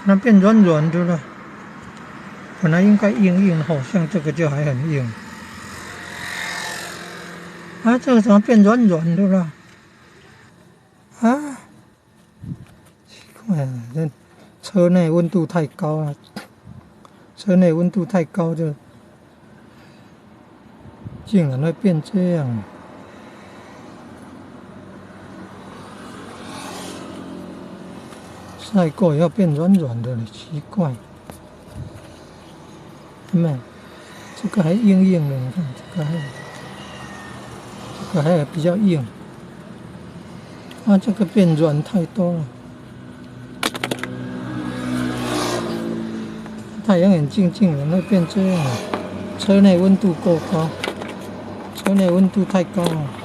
那變軟軟的了。本來應該硬硬，好像這個就還很硬。啊，這個怎麼變軟軟的了？啊，奇怪了，這車內溫度太高了，車內溫度太高就竟然會變這樣。曬過以後變軟軟的了，奇怪。沒，這個還硬硬的，你看這個還，這個還比較硬。啊，這個變軟太多了。太陽眼鏡竟然會變這樣，車內溫度過高，車內溫度太高了。